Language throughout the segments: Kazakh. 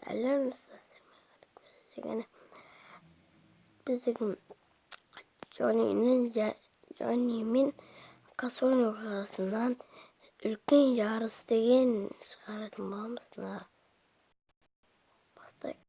Әлем біз деген Джонни мен Касонның оқиғасынан үлкен жарыс деген шығаратын боламыз. Мына бастайық.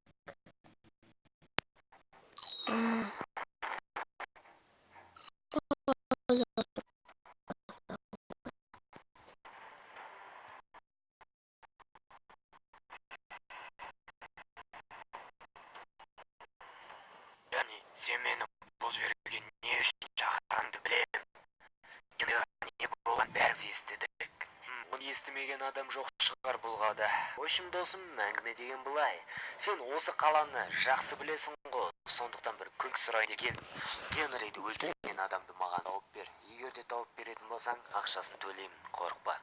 Джонни, сен мені бұл жерге не үшін шақырғаныңды білемін. Генриға не болғанын бәріміз естідік. Оны естімеген адам жоқ шығар бұл қалада. В общем, досым, әңгіме деген былай. Сен осы қаланы жақсы білесің ғой, сондықтан бір көмек сұрайын деп келдім. Генриді өлтірген адамды маған тауып бер. Егер де тауып беретін болсаң, ақшасын төлеймін, қорықпа.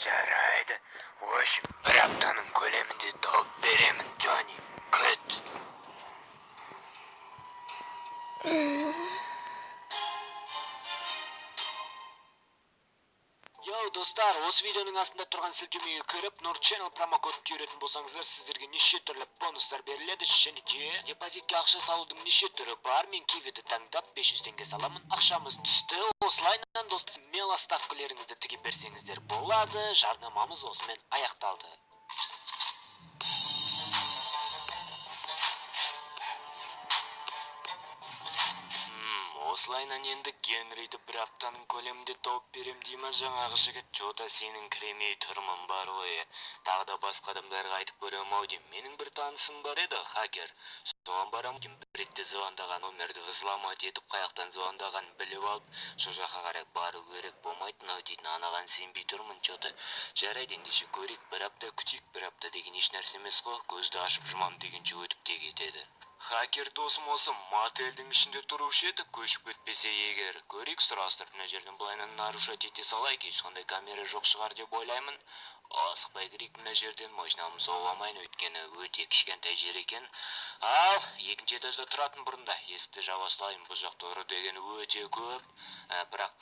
Жарайды. В общем, бір аптаның көлемінде тауып беремін, Джонни. Күт. Йоу, достар, осы видеоның астында тұрған сілтемеге кіріп, Нұр Channel промокодын теретін болсаңыздар, сіздерге неше түрлі бонустар беріледі. Және де депозитке ақша салудың неше түрі бар. Мен Кивиді таңдап 500 теңге саламын. Ақшамыз түсті. Осылайынан, достар, смело ставкалеріңізді тіге берсеңіздер болады. Жарнамамыз осымен аяқталды. Осылайынан енді Генриді бір аптаның көлемінде тауып берем дей ма жаңағы жігіт? Чё-то сеніңкіремей тұрмын бар ғой. Тағы да басқа адамдарға айтып көрем ау деймін. Менің бір танысым бар еді, хакер. Соған барам деймін. Бір ретте звондаған номерді взломать етіп, қаяқтан звондағанын біліп алып, сол жаққа қарай бару керек болмайды мынау дейтін. Анаған сенбей тұрмын чё-то. Жарайды, ендеше көрейік, бір апта күтейік. Бір апта деген еш нәрсе емес қой. Көзді ашып жұмам дегенше өтіп те кетеді. Хакер досым осы мотельдің ішінде тұрушы еді, көшіп кетпесе егер. Көрейік, сұрастырып, мына жерден былайынан нарушать ете салайық, ешқандай камера жоқ шығар деп ойлаймын. Асықпай кірейік мына жерден, машинамды соғып алмайын, өйткені өте кішкентай жер екен. Ал, екінші этажда тұратын бұрында, есікті жаба салайын, бұл жақта ұры деген өте көп. Бірақ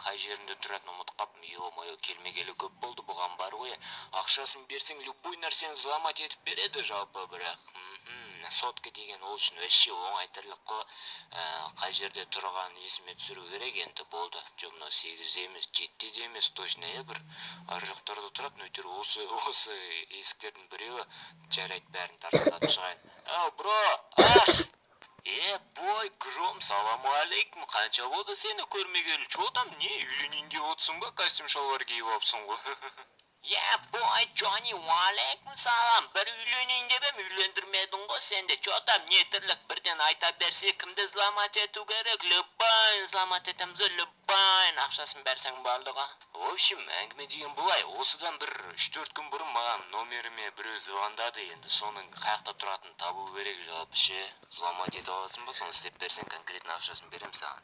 қай жерінде тұратынын ұмытып қалыппын. Ё-моё, келмегелі көп болды бұған бар ғой. Ақшасын берсең, любой нәрсені взломать етіп береді жалпы, бірақ. Сотка деген ол үшін вообще оңай тірлік қой. Қай жерде тұрғанын есіме түсіру керек енді, болды. Жоқ, мынау 8-де емес, 7-де де емес, точно, бір ар жақтарда тұратын, әйтеуір осы есіктердің біреуі. Жарайды, бәрін тарсылдатып шығайын. Ау, бро, аш! Бой, Гром, саламу алейкум, қанша болды сені көрмегелі? Чё там, не, үйленейін деп отырсың ба? Костюм шалбар киіп алыпсың ғой. Бой, Джонни, уалейкум салам. Бір үйленейін деп ем, үйлендірмедің ғой сен де. Чё там, не тірлік, бірден айта берсе, кімді взломать ету керек? Любойын взломать етеміз, любойын. Ақшасын берсең болды ғой. В общем, әңгіме деген былай. Осыдан бір үш-төрт күн бұрын маған номеріме біреу звондады. Енді соның қаяқта тұратынын табу керек жалпы ше. Взломать ете аласың ба, соны істеп берсең, конкретно ақшасын беремін саған.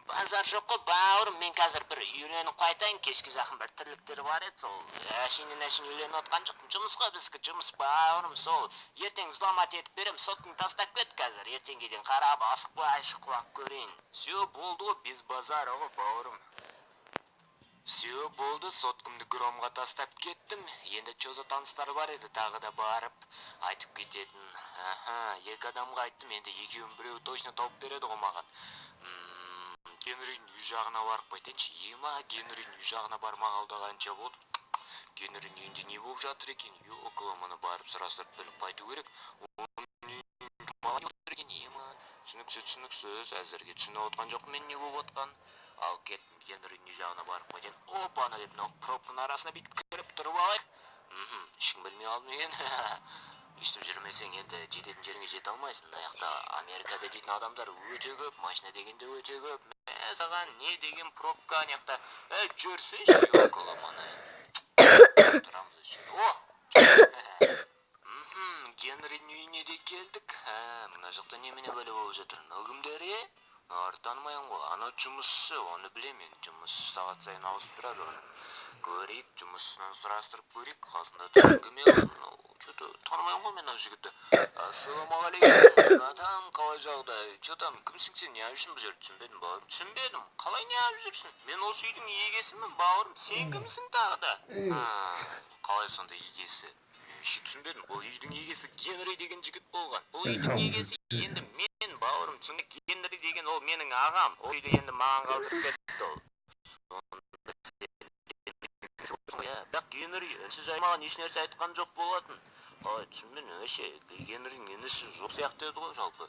Базар жоқ қой, бауырым, мен қазір бір үйленіп қайтайын, кешке жақын бір тірліктер бар еді, сол әшейіннен әшейін үйленіп отқан жоқпын. Жұмыс қой біздікі, жұмыс, бауырым, сол ертең взломать етіп беремін, соткаңды тастап кет қазір, ертеңге дейін қарап, асықпай шұқылап көрейін. Все, болды ғой, без базара ғой, бауырым. Все, болды, соткамды Громға тастап кеттім. Енді чё за таныстар бар еді, тағы да барып айтып кететін. Аха, екі адамға айттым, енді екеуінің біреуі точно тауып береді ғой маған. Генридің үй жағына барып қайтайыншы. Ема, Генридің үй жағына бармағалы да қанша болды. Генридің үйінде не болып жатыр екен? Ёкала, мұны барып сұрастырып біліп қайту керек. Оның үйінде кім отыр екен? Ема, түсініксіз, түсініксіз. Әзірге түсініп отқан жоқпын мен не болып отқанын. Ал кеттім, Генридің үй жағына барып қайтайын. Опа, ана деп мынау пробканың арасына бүйтіп кіріп тұрып алайық. Ешкім білмей қалды ма екен? Өйстіп жүрмесең енді жететін жеріңе жете алмайсың. Мына жақта Америкада дейтін адамдар өте көп, машина деген де өте көп. Мә, саған не деген пробка ана жақта. Әй, жүрсейші, ёкала мана. Тұрамыз осы жерде. О! Генридің үйіне де келдік. Ә, мына жақта немене бәле болып жатыр? Мынау кімдер, е? Мыналарды танымаймын ғой. Анау жұмысшы, оны білемін енді. Жұмысшы сағат сайын ауысып тұрады оны. Көрейік, жұмысшысынан сұрастырып көрейік. Қасында тұрған кім еді? Мынау, чё-то танымаймын ғой мен мынау жігітті. Ассалаумағалейкум, братан, қалай жағдай? Чё там, кімсің сен, не алып жүрсің бұл жерде? Түсінбедім, бауырым. Түсінбедім. Қалай не алып жүрсің? Мен осы үйдің егесімін, бауырым. Сен кімсің тағы да? Қалай сонда егесі? Вообще түсінбедім. Бұл үйдің егесі Генри деген жігіт болған. Бұл үйдің егесі енді мен, бауырым, түсіндің? Генри деген ол менің ағам. Ол үйді енді маған қалдырып кетті ол. Иә, бірақ Генри інісі жайлы маған ешнәрсе айтқан жоқ болатын. Қалай, түсінбедім вообще. Генридің інісі жоқ сияқты еді ғой жалпы.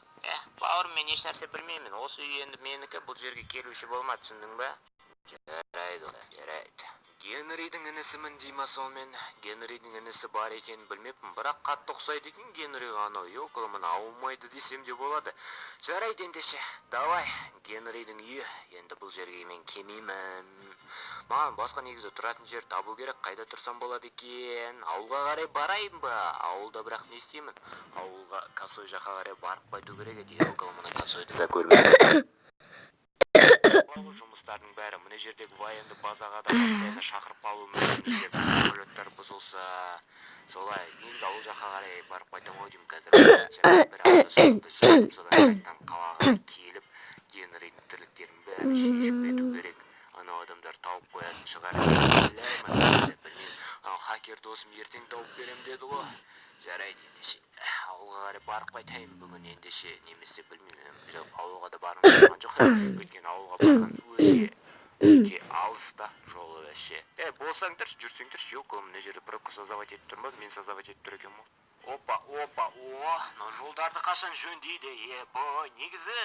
Бауырым, мен ешнәрсе білмеймін. Осы үй енді менікі, бұл жерге келуші болма, түсіндің ба? Жарайды онда, жарайды. Генридің інісімін дей ма сонымен? Генридің інісі бар екенін білмеппін, бірақ қатты ұқсайды екен Генриға анау, ёкалымын аумайды десем де болады. Жарайды ендеше, давай, Генридің үйі, енді бұл жерге мен келмеймін. Маған басқа негізі тұратын жер табу керек, қайда тұрсам болады екен? Ауылға қарай барайын ба? Ауылда бірақ не істеймін? Ауылға Косой жаққа қарай барып қайту керек еді, ёкалымына Косойды да көрмедім. Жұмыстардың бәрі мына жердегі военный базаға да постоянно шақырып қалуы мүмкін, егер самолеттер бұзылса. Солай, негізі ауыл жаққа қарай барып қайтамын ау деймін қазір. Бір апта жатып, содан қайтадан қалаға келіп, Генридің тірліктерін бәрін шешіп кету керек. Анау адамдар тауып қоятын шығар деп ойлаймын, білмеймін. Анау хакер досым ертең тауып беремін деді ғой. Жарайды ендеше, ауылға қарай барып қайтайын бүгін ендеше, немесе білмеймін, жоқ, ауылға да барғым келген жоқ, өйткені ауылға барған өте өте алыс та жолы вообще. Болсаңдаршы, жүрсеңдерші, ёлка, мына жерде пробка создавать етіп тұрмын ба? Мен создавать етіп тұр екенмін ғой. Опа, опа, о, мына жолдарды қашан жөндейді, ебой. Негізі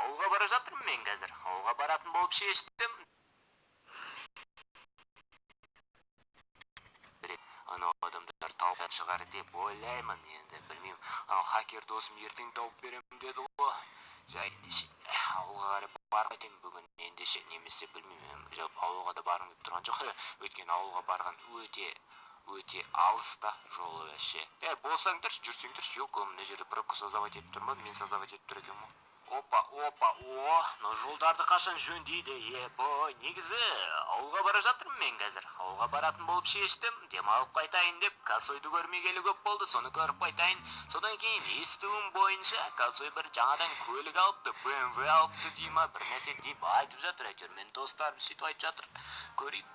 ауылға бара жатырмын мен қазір. Ауылға баратын болып шештім. Анау адамдар тауып шығар деп ойлаймын енді, білмеймін. Анау хакер досым ертең тауып беремін деді ғой. Жай ендеше, ауылға қарай барып қайтайын бүгін ендеше, немесе білмеймін, жоқ, ауылға да барғым келіп тұрған жоқ, өйткені ауылға барған өте өте алыс та жолы вообще. Болсаңдаршы, жүрсеңдерші, ёлка, мына жерде пробка создавать етіп тұрмын ба? Мен создавать етіп тұр екенмін ғой. Опа, опа, о, мына жолдарды қашан жөндейді, ебой. Негізі ауылға бара жатырмын мен қазір. Ауылға баратын болып шештім, демалып қайтайын деп. Косойды көрмегелі көп болды, соны көріп қайтайын. Содан кейін естуім бойынша Косой бір жаңадан көлік алыпты, BMW алыпты дей ма, бір нәрсе деп айтып жатыр, әйтеуір менің достарым сөйтіп айтып жатыр. Көрейік.